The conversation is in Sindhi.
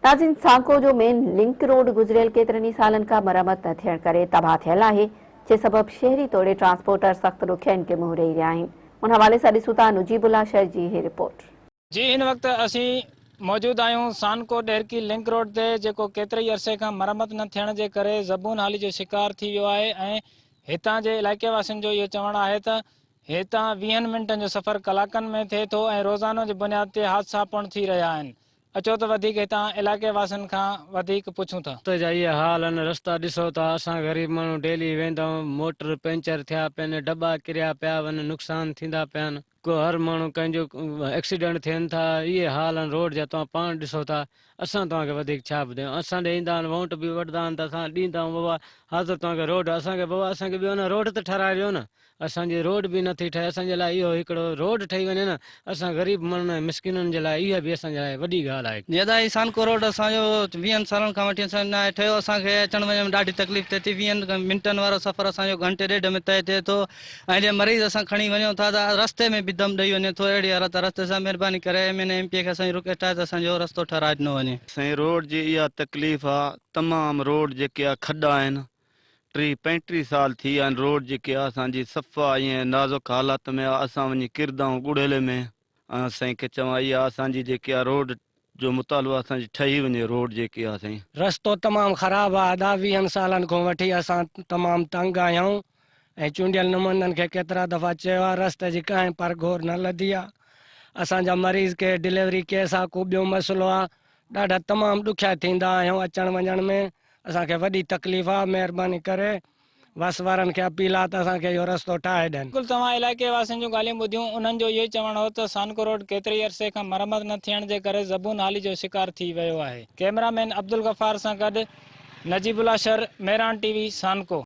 ناظرين سانڪو جو مين لنڪ روڊ گذريل ڪيترن ئي سالن کان مرمت نه ٿيڻ ڪري تباهه ٿيل آهي جنهن سبب شهري توڙي ٽرانسپورٽر سخت ڏکيائين کي منهن ڏئي رهيا آهن ان حوالي سان ڏسون ٿا نجيب الله شر جي هي رپورٽ. جي هن وقت اسين موجود آهيون سانڪو ڏهرڪي لنڪ روڊ تي جيڪو ڪيتري ئي عرصي کان مرمت نه ٿيڻ جي ڪري زبون حالي جو شڪار ٿي ويو آهي ۽ هتان جي علائقي واسين جو اهو چوڻ آهي ته هتان ويهن منٽن جو سفر ڪلاڪن ۾ ٿئي ٿو ۽ روزانو جي بنياد تي حادثا پڻ ٿي رهيا آهن اچو ته وڌيڪ هتان علائقي واسين کان وڌيڪ پڇون ٿا. رستي جا اهي حال آهن رستا ڏسو ٿا اسان غريب ماڻهو ڊيلي ويندائون موٽر پنچر ٿيا پين ڊٻا ڪريا پيا ون نقصان ٿيندا پيا آهن ڪو هر ماڻهو ڪنهن جو ايڪسيڊنٽ ٿين ٿا اهي حال آهن روڊ جا توهان پاڻ ڏسو ٿا اسان توهان کي وڌيڪ ڇا ٻڌايون اسان ڏي ايندا آهن وونٽ به وٺندا آهن ته اسان ڏيندا آهيون بابا حاضر توهان کي روڊ اسان کي بابا اسان کي ٻيو نه روڊ ته ٺهرائي ڏيو نه اسان جي روڊ به نٿي ٺهي اسان جي لاء اهو هڪڙو روڊ ٺهي وڃي نه اسان غريب ماڻهن ۽ مسڪينن جي لاء اها به اسان جي لاء وڏي ڳالهه آهي. جي ادا هي سانڪو روڊ اسان جو ويهن سالن کان وٺي اسان جو ناهي ٺهيو اسان کي اچڻ وڃڻ ۾ ڏاڍي تڪليف ٿئي ٿي ويهن منٽن وارو سفر اسان جو گهنٽي ڏيڍ ۾ طئي ٿئي ٿو ۽ جي مريض اسان کڻي وڃون ٿا ته رستي ۾ به دم ڏئي وڃي ٿو اهڙي حالت آهي رستي سان مهرباني ڪري M N A M P A کي اسان جي رڪويسٽ آهي ته اسان جو رستو ٺهرائي ڏنو وڃي. سائين روڊ جي اها تڪليف آ تمام روڊ جيڪي آ کڏا آهن ٽيهه پنجٽيهه سال ٿي ويا آهن روڊ جيڪي آ اسان جي صفا ائين نازڪ حالت ۾ آ اسان وڃي ڪردا آهيون ڳڙهيلي ۾ ۽ سائين کي چوان اها اسان جي جيڪي آ روڊ جو مطالبو اسان جي ٺهي وڃي روڊ جيڪي آ سائين. رستو تمام خراب آ ادا ويهن سالن کان وٺي اسان تمام تنگ آهيون ۽ چونڊيل نمائندن کي ڪيترا دفعا چيو آ رستي جي ڪنهن پر گهور نه لڌي آ اسان جا مريض ڪي ڊليوري ڪيس آ ڪو ٻيو مسئلو آ ڏاڍا تمام ڏکيا ٿيندا آهيون اچڻ وڃڻ ۾ اسان کي وڏي تڪليف آ مهرباني ڪري وس وارن کي اپيل آ ته اسان کي اهو رستو ٺاهي ڏين. بلڪل توهان علائقي واسين جون ڳالهيون ٻڌيون انهن جو اهو ئي چوڻ هو ته سانڪو روڊ ڪيتري ئي عرصي کان مرمت نه ٿيڻ جي ڪري زبون حالي جو شڪار ٿي ويو آهي. ڪئميرا مين عبدالغفار سان گڏ نجيب الله شر، مهراڻ ٽي وي، سانڪو.